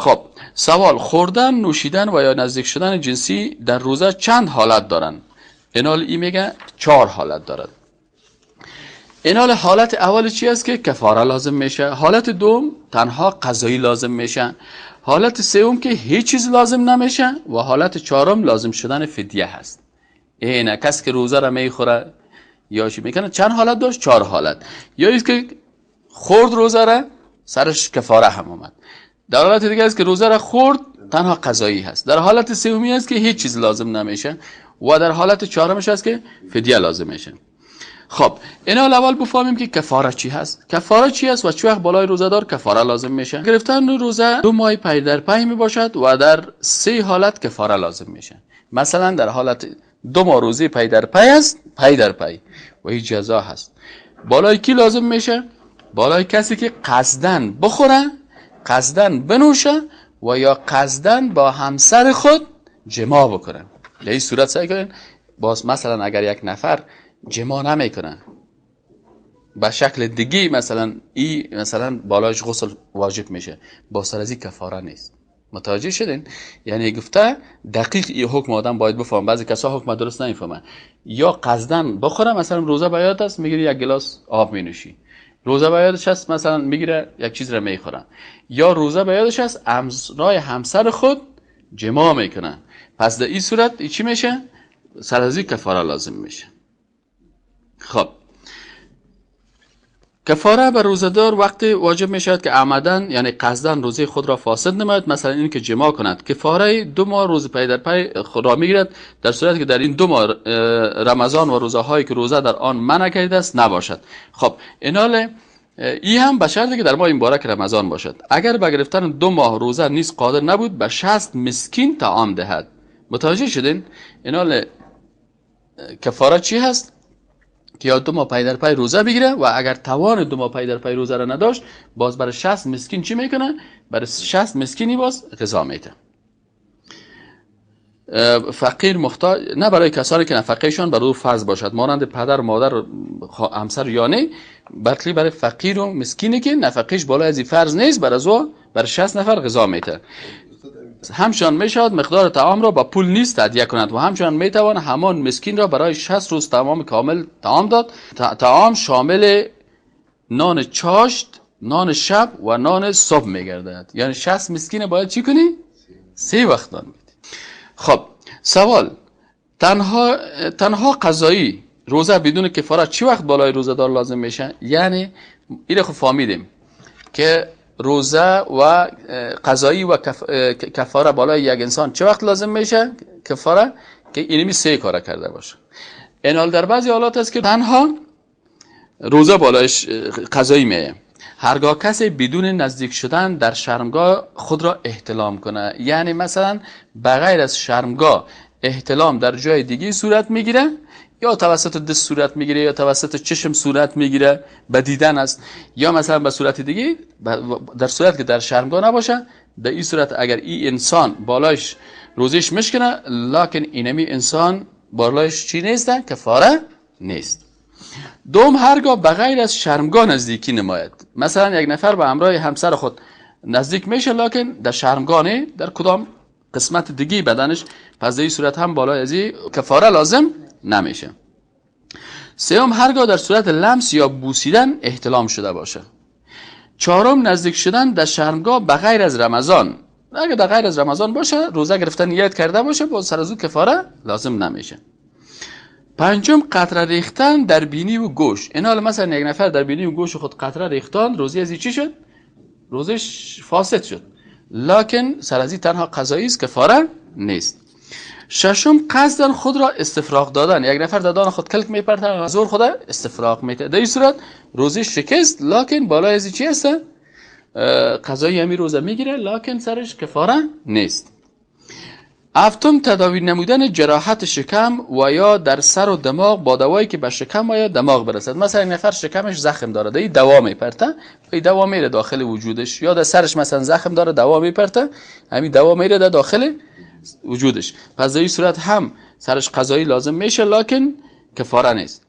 خب، سوال: خوردن، نوشیدن و یا نزدیک شدن جنسی در روزه چند حالت دارن؟ اینال ای میگه 4 حالت دارد. اینال حالت اول چی است؟ که کفاره لازم میشه. حالت دوم تنها قضایی لازم میشه. حالت سوم که هیچ چیز لازم نمیشه و حالت چهارم لازم شدن فدیه هست. اینه کس که روزه را میخوره یا چی میکنه، چند حالت داشت؟ 4 حالت. یا ایست که خورد روزه را، سرش کفاره هم آمد. در حالت دیگه است که روزه را خورد، تنها قضایی هست. در حالت سومی است که هیچ چیز لازم نمیشه و در حالت چهارمش است که فدیه لازم میشه. خب، اینا اول بفهمیم که کفاره چی هست. کفاره چی است و چه وقت بالای روزه‌دار کفاره لازم میشه؟ گرفتن روزه 2 ماه پی در پی می باشد و در 3 حالت کفاره لازم میشه. مثلا در حالت 2 ماه روزه پی در پی است، پی در پی و هیچ جزا هست. بالای کی لازم میشه؟ بالای کسی که قصدن بخوره، قصدن بنوشه و یا قصدن با همسر خود جماع بکنه. در این صورت سعی کنین باز مثلا اگر یک نفر جماع نمیکنه به شکل دیگه، مثلا ای مثلا بالایش غسل واجب میشه، با سر از این کفاره نیست. متوجه شدین؟ یعنی گفته دقیق این حکم آدم باید بفهم. بعضی کسا حکم درست نمیفهمن. یا قصدن بخوره، مثلا روزه بیاد است میگیره یک گلاس آب مینوشی، روزه بیادش است مثلا میگیره یک چیز را میخوره، یا روزه بیادش است همراه همسر خود جماع میکنه. پس در این صورت چی میشه؟ سر از این کفاره لازم میشه. خب، کفاره بر روزه‌دار وقتی واجب می شود که عمدن یعنی قصدن روزه خود را فاسد نماید، مثلا این که جماع کند. کفاره 2 ماه روز پی در پی خود را میگیرد در صورتی که در این 2 ماه رمضان و روزه هایی که روزه در آن منع کرده است نباشد. خب، اینال ای هم به شرطی که در ماه مبارک رمضان باشد. اگر به گرفتن 2 ماه روزه نیز قادر نبود، به 60 مسکین طعام دهد. متوجه شدین؟ اینال کفاره چی هست؟ که یا 2 ماه پی در پی روزه بگیره و اگر توان 2 ماه پی در پی روزه را نداشت، باز برای 60 مسکین چی میکنه؟ برای 60 مسکینی باز غذا میده. فقیر محتاج نه برای کسانی که نفقهشان بر او فرض باشد، مانند پدر، مادر، همسر یا نه، بلکه برای فقیر و مسکینی که نفقهش بالای از این فرض نیست، برای او برای 60 نفر غذا میده. همچنان میشود مقدار طعام را با پول نیز تادیه کند و همچنان میتوان همان مسکین را برای 60 روز تمام کامل طعام داد. طعام شامل نان چاشت، نان شب و نان صبح میگردد. یعنی 60 مسکین باید چی کنی؟ 3 وقت نان بدی. خب، سوال: تنها قضایی روزه بدون کفاره چی وقت بالای روزه دار لازم میشه؟ یعنی اینو خب فهمیدیم که روزه و قضایی و کفاره بالای یک انسان چه وقت لازم میشه؟ کفاره که اینمی 3 کاره کرده باشه. اینال در بعضی حالات است که تنها روزه بالایش قضایی میه. هرگاه کسی بدون نزدیک شدن در شرمگاه خود را احتلام کنه، یعنی مثلا بغیر از شرمگاه احتلام در جای دیگه صورت میگیره، یا توسط دست صورت میگیره یا توسط چشم صورت میگیره، به دیدن است، یا مثلا به صورت دیگه، در صورت که در شرمگاه نباشه، در این صورت اگر این انسان بالایش روزش مشکنه، لکن اینمی انسان بالایش چی نیست؟ کفاره نیست. دوم، هرگاه بغیر از شرمگاه نزدیکی نماید. مثلا یک نفر به همراه همسر خود نزدیک میشه، لکن در شرمگاه نه، در کدام قسمت دیگه بدنش، پس در این صورت هم بالای از این کفاره لازم نمیشه. سوم، هرگاه در صورت لمس یا بوسیدن احتلام شده باشه. چهارم، نزدیک شدن در شرمگاه بغیر از رمضان. اگه در غیر از رمضان باشه، روزه گرفتن نیت کرده باشه، با سر از او کفاره لازم نمیشه. پنجم، قطره ریختن در بینی و گوش. این حالا مثلا یک نفر در بینی و گوش خود قطره ریختن، روزی از چی شد؟ روزش فاسد شد، لکن سر از این تنها قضایی است، کفاره نیست. ششم، قصدن خود را استفراغ دادن. یک نفر دادان خود کلک میپرته، زور خود استفراغ میته، در این صورت روزی شکست، لکن بالای از چی هست؟ قضایی همی روزه میگیره، لکن سرش کفاره نیست. هفتم، تداوی نمودن جراحت شکم و یا در سر و دماغ با دوایی که به شکم و یا دماغ برسد. مثلا یک نفر شکمش زخم داره، در این دوا میپرته، این دوا میره داخل وجودش، یا در سرش مثلا زخم داره، دوا میپرته، همین دوا میره در داخل وجودش. پس در این صورت هم سرش قضایی لازم میشه، لکن کفاره نیست.